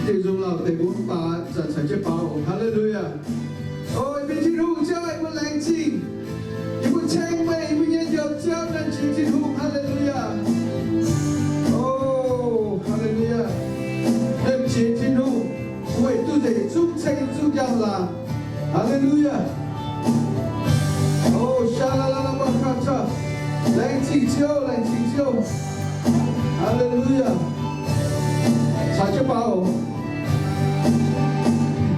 Tin-Hungh lauh deix mbuo mv baac zanc caux jienv baaux oc. Haleluya. O, yie mbuo Tin-Hungh Ziouv, yie mbuo laengz zingh. Yie mbuo ceng meih, yie mbuo nyei Njoux Ziouv, laengz zingh Tin-Hungh. Haleluya. O, haleluya. Laengz zingh Tin-Hungh, weic duqv nzengc zungv ceng zungv njang-laangc. Haleluya. O, sha la la la ba ka ta. Laengz zingh Ziouv, laengz zingh Ziouv. Haleluya. Caux jienv baaux oc.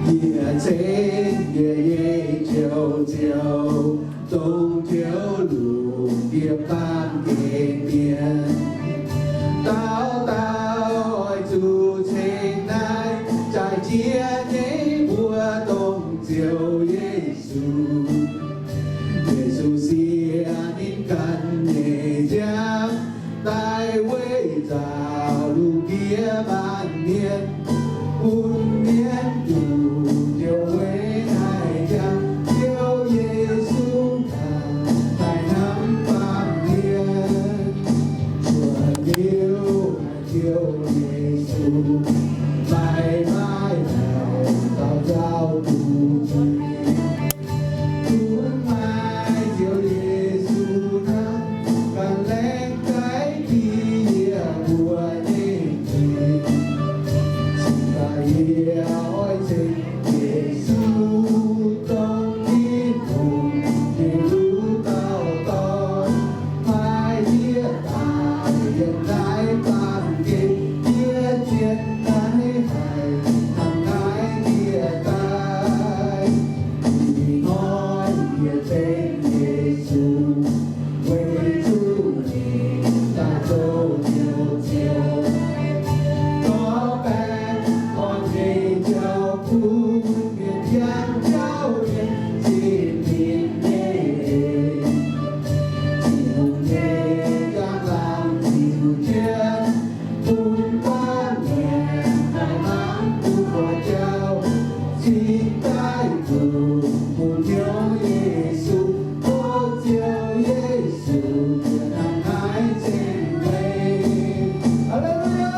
Yietc ceng yietc nyei Ziouv, Ziouv, dongh Ziouv lungh ndiev baamh gen mienh. Dauh dauh oix zuqc ceng naaiv jaaix jiex nyei mbuox dongh Ziouv Yesu. Yesu siev ninh ganh nyei nziaamv daaih weic nzauh lungh ndiev baamh mienh, bun mienh duqv Ziouv weic naaiv jangx Ziouv Yesu daaih hnamv baamh mienh. Zuov liuz Ziouv Yesu, maiv maaih dauh nzauh duqv zuiz. Zungv maaih Ziouv Yesu hnangv, ganh laengz za'gengh yie mbuo nyei zuiz. Cingx daaih yie oix ceng Yesu dongh Tin-Hungh nyei wuov dauh Dorn, maaih yie daaih yiem naaiv baamh gen, yie zien naaiv haic hnangv naaiv yie daaih. Ih hnoi yie ceng Yesu, weic zuqc ninh daaih zoux Ziouv, Ziouv. Gorngv baeqc orn nyei Ziouv, bun mienh jangx jauv mienh, zinh ninh nyei eix. Tin-Hungh nyei njang-laangc ziux jienv bun baamh mienh haih hnamv duqv buatc jauv, cingx daaih zuqc bun Ziouv Yesu, o Ziouv Yesu, hnangv naaiv ceng meih. Haleluya!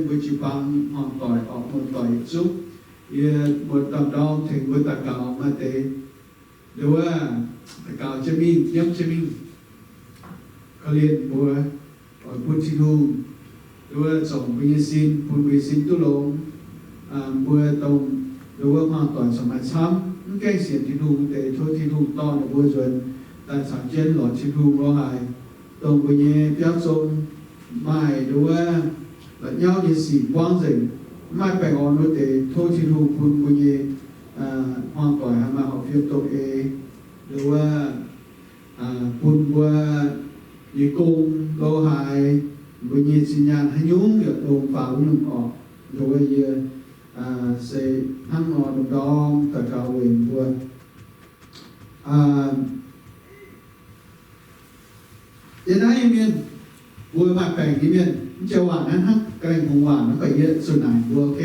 mbuo jiu-baang hmuangv-doic orqc, muoz-doic yietc zungv. Yie muoz-doic ndorm tengx mbuo daux gaux maaih deix, nduov, daux gaux jienv mingh, nyiemv jienv mingh, korv-lienh mbuo, oix bun Tin-Hungh, nduov, zorc mbuo nyei sin, bun mbuo nyei sin duqv longx. Mbuo dongh, nduov, hmuangv-doic corc maaih camv, mv gaengh sienx Tin-Hungh deix, tov Tin-Hungh dorh ninh mbuo nzuonx daaih caux jienv lorz Tin-Hungh lo haic, dongh mbuo nyei biauv zong maaih, nduov, la'nyauv nyei sic buangv nzengc, mv maaih baengh orn wuov deix, tov Tin-Hungh bun mbuo nyei hmuangv-doic haih maaih horpc fiem dongh eix, nduov, bun mbuo nyei gong lo haic, mbuo nyei zinh nyaanh haaix nyungc yaac longx faaux wuov nyungc orqc. Nduov, yie se hnangv nor ndorm-ndorm daux gaux weic mbuo. Yiem naaiv nyei mienh, mbuo maaih baengc nyei mienh, mv joux waac naaiv hnangv ga'naaiv hungx waac naaiv, mv baac yie zuqc naaic mbuo, oc.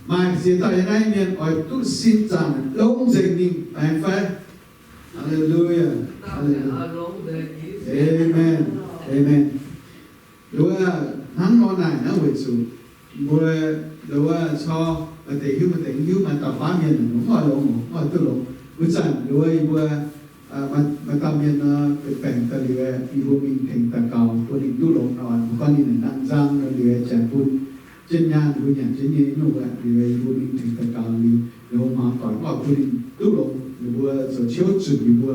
Maaih ziex dauh yiem naaiv nyei mienh oix duqv sin zaangc longx nzengc mingh, aengx fai? Aleluya, aleluya, amen, amen. Nduov, hnangv nor naaic naaiv weic zuqc mbuo, nduov, corc maaih deix hiuv, maaih deix mv hiuv, maaih dauh baav mienh mv oix longx, mv oix duqv longx. Wuov zanc nduov yie mbuo maaih dauh mienh nor, baengc daaih liuz, yie mbuo mingh tengx daux gaux bun ninh duqv longx nor, mbuo gorngv ninh naaic nangh nzang nor liuz, janx bun jienv nyaanh mbuo nyanc jienv nyei nyungc aqv. Liuz yie mbuo mingh tengx daux gaux liuz, ninh mbuo hmuangv-doic mv oix bun ninh duqv longx, ninh mbuo zoux ciouv zunc yie mbuo.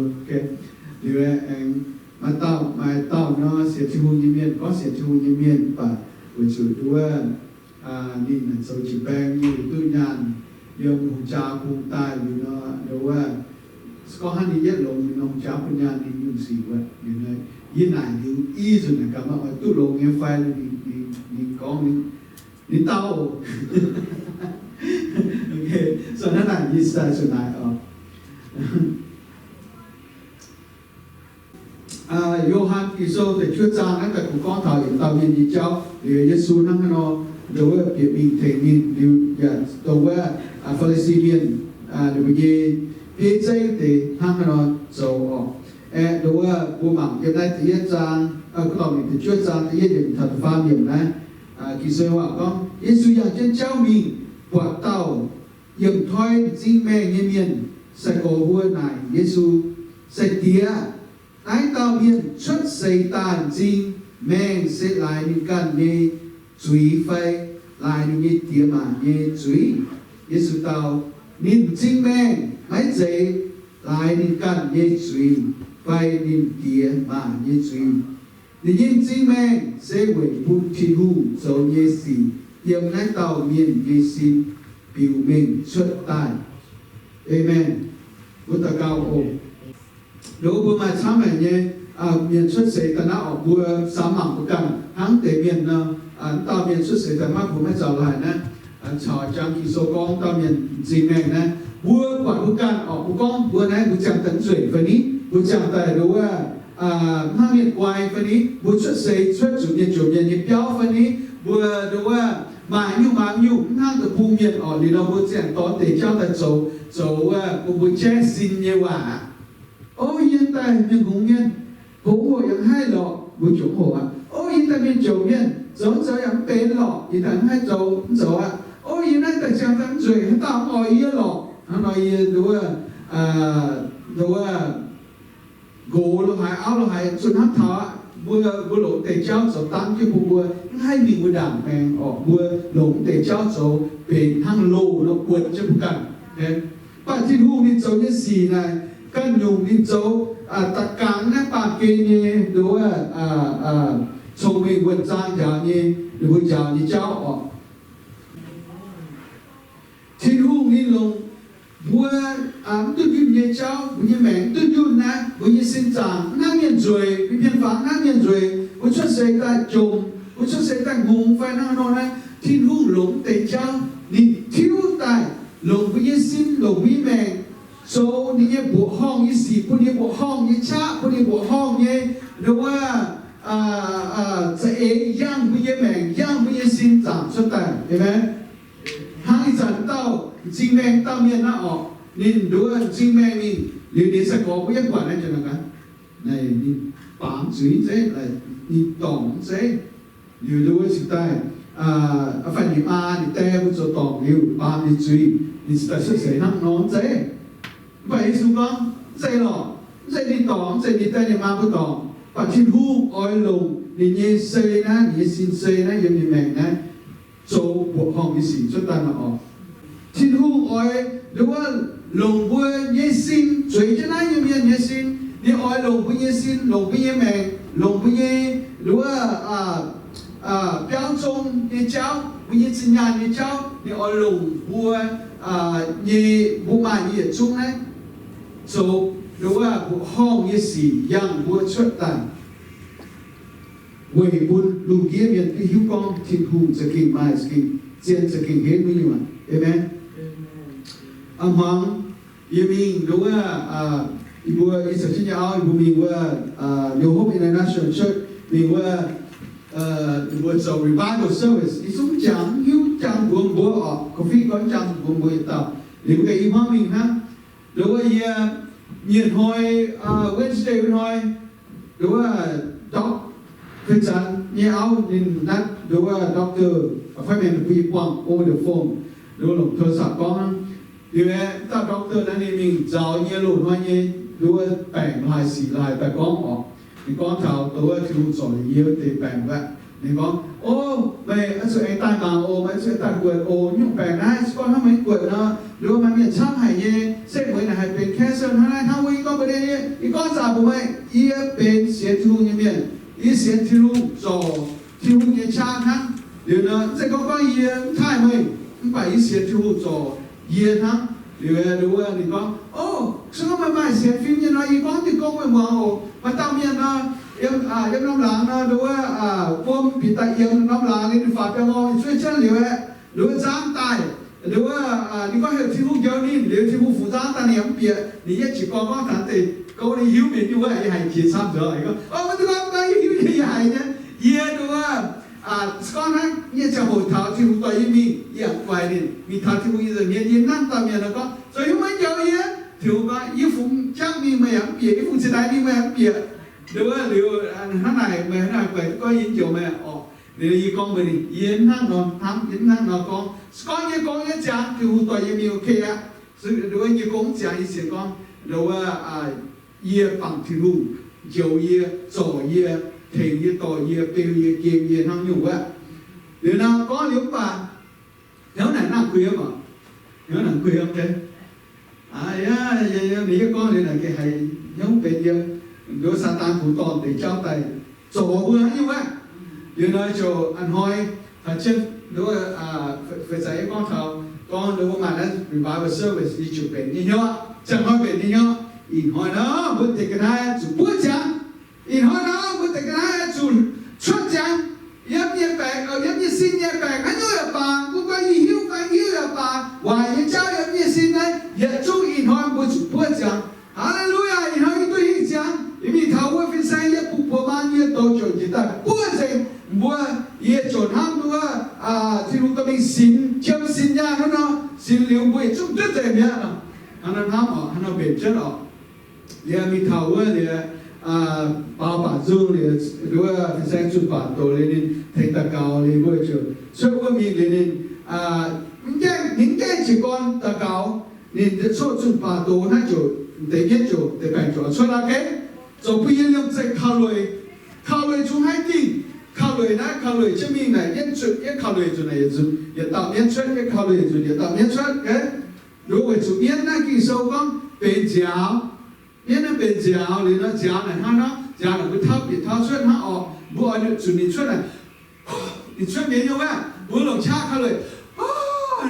Liuz aengx maaih dauh, maaih dauh nor sienx Tin-Hungh nyei mienh, gorngv sienx Tin-Hungh nyei mienh, mv baac weic zuqc nduov ninh zoux jiex baeng nyei, duqv nyaanh yiem hungh jaa bung daaih liuz nor, nduov, se gorngv hnangv ninh yietv longx liuz nor, hungh jaa bun nyaanh ninh nyungc sic wuov. Yie naaic liuz, i nzunc naaic gaax maaih oix duqv longx nyei fai? Ninh gorngv, ninh dau. Sortv hnangv naaic yie daaih zuqc naaic oc. Yo^han Ging-Sou da'juov zaang naaiv daaih kungx gorngv taux yietc dauh mienh nyei jauv. Liuz Yesu hnangv haaix nor, nduov, bieqc mingh tengx ninh, liuz yaac dongh wuov Faa^li^si Mienh, ninh mbuo nyei bieiv zeiv deix hnangv haaix nor zoux oc. Aeqv, nduov, mbuo mangc yiem naaiv da'yietv zaang, gorngv mingh da'juov zaang da'yietv yiemc taux da'faam yiemc naaiv, Ging-Sou waac gorngv, Yesu yangh jienv jauv mingh, buatc dauh yiem toi m'zing maengh nyei mienh. Sai-gorx mbuo naaic Yesu, Sai-Diex, naaiv dauh mienh cuotv seix daaih m'zing maengh se laaix ninh ganh nyei zuiz fai laaix ninh nyei diex maac nyei zuiz? Yesu dau, Ninh m'zing maengh maiv zeiz laaix ninh ganh nyei zuiz fai ninh diex maac nyei zuiz. Ninh nyei m'zing maengh se weic bun Tin-Hungh zoux nyei sic yiem naaiv dauh mienh nyei sin biux mengh cuotv daaih. Aamen. Mbuo daux gaux oc. Nduov, mbuo maaih camv haic nyei mienh cuotv seix daaih naaiv oc, mbuo samx mangc mbuo ganh hnangv deix mienh nor, wuov dauh mienh cuotv seix daaih maiv, mbuo maiv zaux laaih naaiv, caux jangx Ging-Sou gorngv dauh mienh m'zing maengh naaiv, mbuo buatc mbuo ganh oc, mbuo gorngv mbuo naaiv, mbuo ziangh daaih nzueic fai ni? Mbuo ziangh daaih nduov, mv hnangv mienh guai fai ni? Mbuo cuotv seix cuotv zuqc mienh jomc mienh nyei biauv fai ni? Mbuo nduov, maaih nyungc maaih nyungc mv hnangv deic-bung mienh oc. Liuz nor mbuo ziangh dorh deix jauv daaih zoux, zoux wuov bun mbuo jaiv sin nyei waac aqv. O, yie daaih mienh hngongx mienh, hngongx hoc yaac mv haih lorqc, mbuo jomc hoc aqv. O, yie daaih mienh jomc mienh, zoux zoux yaac mv benx lorqc, yie daaih mv haih zoux mv zoux aqv. O, yie naaiv daaih ziangh daaih mv nzueic, haaix dauh mv oix yie lorqc. Hnangv nor yie nduov, nduov, nqox lo haaix, auv lo haaix, zuqc hnamv taux aqv. Mbuo, mbuo longc deix jauv zoux dangv jienv bun mbuo mv haih mingh wuov ndaangc maengx orqc. Mbuo longc deix jauv zoux benx hnangv loz nor buonc jienv mbuo ganh. Mv baac Tin-Hungh ninh zoux nyei sic naaic, ganh nyungc ninh zoux da'gangx naaiv baamh gen nyei nduov, cong-mengh wuonh zaang njaaux nyei, ninh mbuo njaaux nyei jauv orqc. Tin-Hungh ninh longc mbuo mv duqv njunh nyei jauv, mbuo nyei maengc mv duqv njunh naaiv, mbuo nyei sin zaangc mv hnangv mienh nzueic, mbuo mienh fangx mv hnangv mienh nzueic, mbuo cuotv seix daaih jomc, mbuo cuotv seix daaih hngongx fai hnangv nor naaiv, Tin-Hungh longc mv deix jauv ninh tiuv daaih longc mbuo nyei sin, longc mbuo nyei maengc zoux ninh nyei mbuoqc horngh nyei sic, bun ninh mbuoqc horngh nyei qaqv, bun ninh mbuoqc horngh nyei nduov, za'eix yangh mbuo nyei maengc, yangh mbuo nyei sin zaangc cuotv daaih. Aamen. Hnangv ih zanc dauh m'zing maengh dauh mienh naaiv orqc, ninh nduov m'zing maengh mingh liuz, ninh sai-gorx mbuo yietv buatc naaiv, ninh baamz zuiz zeiv, ninh dorngc zeiv, liuz nduov cingx daaih fai ninh maa ninh die mbuo zoux dorngc liuz baamz ninh zuiz, ninh cingx daaih cuotv seix hnangv nor mv zeiz. Mv baac Yesu gorngv, Mv zeiz lorqc. Mv zeiz ninh dorngc, mv zeiz ninh die ninh maa mbuo dorngc, mv baac Tin-Hungh oix longc ninh nyei sei naaiv, ninh nyei sin sei naaiv yiem ninh maengc naaiv zoux mbuoqc horngh nyei sic cuotv daaih nor oc. Tin-Hungh oix nduov longc mbuo nyei sin, zueiz jienv naaiv nyei mienh nyei sin. Ninh oix longc mbuo nyei sin, longc mbuo nyei maengc, longc mbuo nyei nduov biauv zong nyei jauv, mbuo nyei zinh nyaanh nyei jauv. Ninh oix longc mbuo nyei, mbuo maaih nyei yietc zungv naaiv zoux nduov mbuoqc horngh nyei sic yangh mbuo cuotv daaih, weic bun lungh ndiev mienh duqv hiuv gorngv Tin-Hungh za'gengh maaih, za'gengh zien, za'gengh henv wuov nyungc. Aamen. A'hmuangx yie mingh nduov, yie mbuo, yie caux jienv nyei auv yie mbuo mingh wuov New Hope International Church, mingh wuov, yie mbuo zoux revival service. Yie zungv jangx, hiuv jangx mbuox mbuo oc, korv-fiqv gorngv jangx mbuox mbuo yietc dauh. Liuz mv gaengh i hmuangv mingh hnangv, nduov yie nyei hnoi, Wednesday wuov hnoi, nduov doc, feix zanc nyei auv ninh natv nduov doctor appointment bun yie buangh over the phone, nduov longc โทรศัพท์ gorngv. Liuz aeqv, dauh doctor naaiv ninh mingh nzaaux nyei loz-hnoi nyei nduov baengc laaih sic laaih daaih gorngv oc. Ninh gorngv taux nduov Tin-Hungh zorc yie wuov deix baengc wuov. Ninh gorngv, O, meih oix zuqc aengx daaih mangc oc, meih oix zuqc aengx daaih guetc oc. Nyungc baengc naaiv se gorngv hnangv meih mv guetc nor, nduov maaih mienh camv haic nyei, se meih naaic haih benx cancer hnangv naaiv hnangv wuov. Yie gorngv mbuox ninh, yie gorngv zaah mbuox meih, yie benx sienx Tin-Hungh nyei mienh. Yie sienx Tin-Hungh zorc Tin-Hungh nyei qaqv hnangv. Liuz nor, mv zeiz gorngv gorngv yie mv taaih meih, mv baac yie sienx Tin-Hungh zorc yie hnangv. Liuz nduov ninh gorngv, O, se gorngv meih maaih sienx fim nyei nor, yie gorngv diuh gong meih muangx oc. Maaih dauh mienh nor, yiem, yiem norm laangz nor, nduov wuom bieqc daaih yiem norm laangz, ninh faaux biauv-ngorh, ninh zuov jienv liuz aeqv, nduov nzangv daaih. Nduov, ninh gorngv heuc Tin-Hungh njoux ninh, liuz Tin-Hungh fungx nzangv daaih ninh yaac mv bieqc. Ninh yietv jiez gorngv gorngv taux deix gouv ninh hiuv mienh nyungc wuov, yie haiz jiex camv nzunc. Yie gorngv, O, maiv zeiz gorngv yie hiuv nyei, yie haiz nyei. Yie nduov, se gorngv hnangv yie ziangh hoc taux Tin-Hungh dorh yie mingh, yie yaac mv guaix ninh. Mingh taux Tin-Hungh nyei nza'hmien, yie hnangv dauh mienh nor gorngv, Zoux hiuv maiv njoux yie? Tin-Hungh gorngv, Yie fungx jangv mingh meih yaac mv bieqc, yie fungx cingx daaih mingh meih yaac mv bieqc. Nduov liuz, hnangv naaic meih hnangv naaic guaix duqv gorngv yie mv njoux meih oc. Liuz yie gorngv mbuox ninh, Yie hnangv nor hnamv, yie hnangv nor gorngv. Se gorngv yie gorngv yie ziangx, Tin-Hungh dorh yie mingh ok aqv. Nduov yie gorngv mv ziangx, yie sienx gorngv nduov, yie bangc Tin-Hungh njoux yie, zorc yie, tengx yie, dorh yie, beu yie, gem yie hnangv nyungc wuov. Liuz nor gorngv liuz mv baac hnyouv naaic nangh kuiv aqv, hnyouv naaic kuiv aqv. Aa, yie, yie, yie gorngv liuz naaic gengh haiz hnyouv benx yiem nduov Saadaan kungx dorh deix jauv daaih zorc mbuo hnangv nyungc wuov. Liuz nor ziouc a'hnoi taux jienv nduov, feix zanc yie gorngv taux gorngv nduov mbuo maaih naaiv revival service, yie ziouc mbenc nyei hnyouv, ziangh hnoi mbenc nyei hnyouv. Ih hnoi nor mbuo deix ga'naaiv zuqc buov ziangx. Ih hnoi nor mbuo deix ga'naaiv zuqc cuotv ziangx yiem nyei baengc, yiem nyei sin nyei baengc, haaix nyungc yaac baac, mbuo ganh hiuv fai mv hiuv yaac baac, waaic nyei jauv yiem nyei sin naaiv, yietc zungv ih hnoi mbuo zuqc buov ziangx. Haa^le^lu^yaa, ih hnoi yie duqv hingh ziangx, yie mingh taux wuov fin-saeng, yie bungx buoz maan, yie douz ziouc njiec daaih buov nzengc. Mbuo, yie ziouc hnamv wuov Tin-Hungh dorh mingh sinx, jiem sinx nyaanh hnangv nor, sinx liuz mbuo yietc zungv duqv nzengc mi'aqv. Hnangv nor hnamv oc, hnangv nor mbenc jienv oc. Liuz mingh taux wuov liuz, baaux baac nzung liuz, wuov fin-saeng zunh baac doz liuz ninh tengx daux gaux liuz mbuo ziouc cuotv wuov mingh liuz ninh, mv gaengh, ninh mv gaengh jiez gorn daux gaux, ninh coqv zunh baac doz naaiv ziouc, deix mienv ziouc, deix baengc ziouc cuotv aqv. Zoux bun yie liemh zeih kaux-lueic, kaux-lueic zungv haiz dingh. Kaux-lueic naaiv, kaux-lueic jienv mingh naaic, yietv zuqc yietv kaux-lueic nzunc naaic yietc nzunc yietc dauh mienv cuotv, yietv kaux-lueic nzunc yietc dauh mienv cuotv. Nduov weic zuqc mienv naaiv Ging-Sou gorngv benx nziaaux. Mienv naaiv benx nziaaux liuz nor, nziaaux naaic hnangv nor, nziaaux naaic mbuo tauv bieqc tauv cuotv hnangv oc. Mbuo oix zuqc ninh cuotv naaic, ninh cuotv mi'aqv nyei wuov, mbuo longc qaqv kaux-lueic,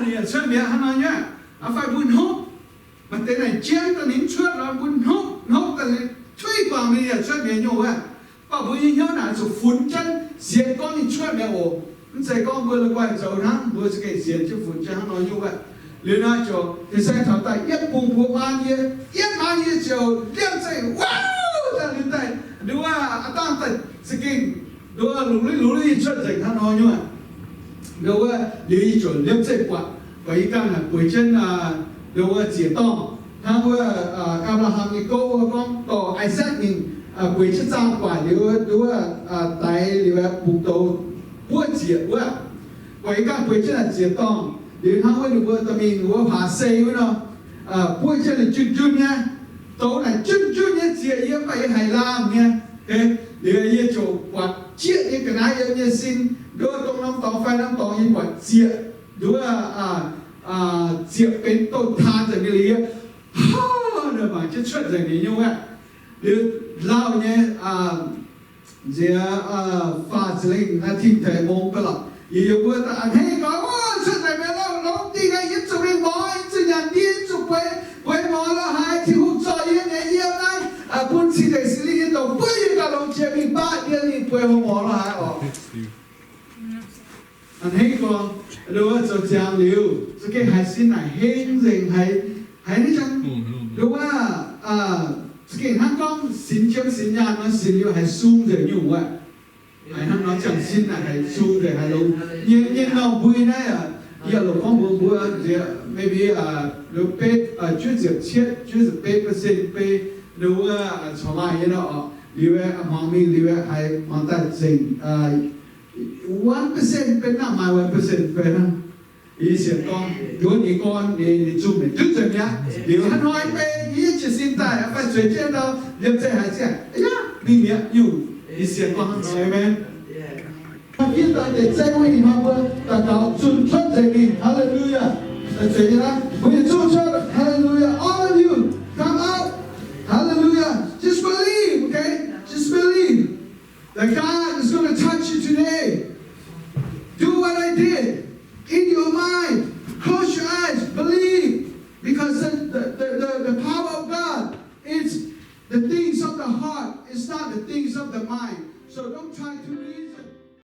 ninh yaac cuotv mi'aqv hnangv nor nyei. Fai mbuo hnopv, maaih deix naaic jienv daaih ninh mv cuotv nor, mbuo hnopv, hnopv daaih tuix guangc ninh yaac cuotv mi'aqv nyei wuov. Mv baac mbuo nyei hnyouv naaic zuqc funx jienv sienx gorngv ninh cuotv mi'aqv oc. Mv zeiz gorngv mbuo la'guaih zoux hnangv, mbuo za'gengh sienx jienv funx jienv hnangv nor nyungc wuov. Liuz nor ziouc fin-saeng taux daaih yietv bungx buoz maan yie, yietv maan yie ziouc liemh zeih wuov daaih liuz daaih, nduov aqv dangh daaih za'gengh nduov lungh luiv lungh luiv yie cuotv nzengc hnangv nor nyungc. Nduov wuov liuz yie ziouc liemh zeih buatc, buatc yie ganh naaic bueix jienv nduov wuov ziec-dorngh hnangv wuov Apc^laa^ham nyei gouv wuov gorngv dorh Isaac mingh bueix jienv zaang guaaic liuz nduov daix liuz bungx douz buov ziec wuov. bueix ganh bueix jienv naaic ziex dorngh. Liuz hnangv wuov ninh mbuo dorh mingh wuov haaix se wuov nor, buov jienv naaic junh junh nyei, douz naaic junh junh nyei zieqc yie, mv baac yie haiz laangh nyei. Liuz yie ziouc buatc jieqv nyei ga'naaiv yiem nyei sin, nduov dongh norm dorngx fai norm dorngx yie buatc zieqc, nduov zieqc benx douz-taan nzengc nyei liuz, mangc jienv cuotv nzengc nyei nyungc aqv. Liuz lauh nyei nziex faah ziepc lengh naaiv tim taux mong ga'lorqc, yie yiem wuov daaih a'hneiv gorngv, cuotv daaih mi'aqv, longx dingh aqv, yie zuqc mingh mouz, yie zuqc nyanc ndie, yie zuqc bueix, bueix mouz lorqc haaix, Tin-Hungh zorc yie nyei yiem naaiv, bun cing-nzengc Singx Lingh nyei douc buov yie gauh longx jiex mingh baav ndie mingh bueix mouz lorqc haaix oc. A'hneiv gorngv, nduov zoux ziangx liuz, za'gengh haiz sin naaic heng nzengc, haiz, haiz hnangv, nduov, za'gengh hnangv gorngv sinx jienv sinx nyaanh nor, sinx liuz haiz sung nzengc nyungc wuov. Haiz hnangv nor ziangh sin naaic haiz sung nzengc, haiz longx nyei. Nyei norm mbui naaiv, yie loc gorngv mbuox mbuo nziex, maybe, nduov betv, juov ziepc cietv, juov ziepc betv percent beiv, nduov, corc maaih nyei nor oc. Liuz aeqv, hmuangx mingh liuz aeqv, haiz hmuangx daaih zengc one percent benx hnangv, maaih one percent benx hnangv. Yie sienx gorngv nduov nyei gorn nyei, ninh zungh mingh duqv nzengc mi'aqv. Liuz hnangv hnoi beiv yie jiez sin daaih fai zueiz jienv ndau, liemh zeih haiz ziangh, yaac mingh mi'aqv nyungc. Yie sienx gorngv hnangv nor, aamen. Yie daaih deix zeiv wuov ih hnoi mbuo daux gaux zunh cuotv nzengc mingh. Haleluyaa. Zueiz nyei aqv.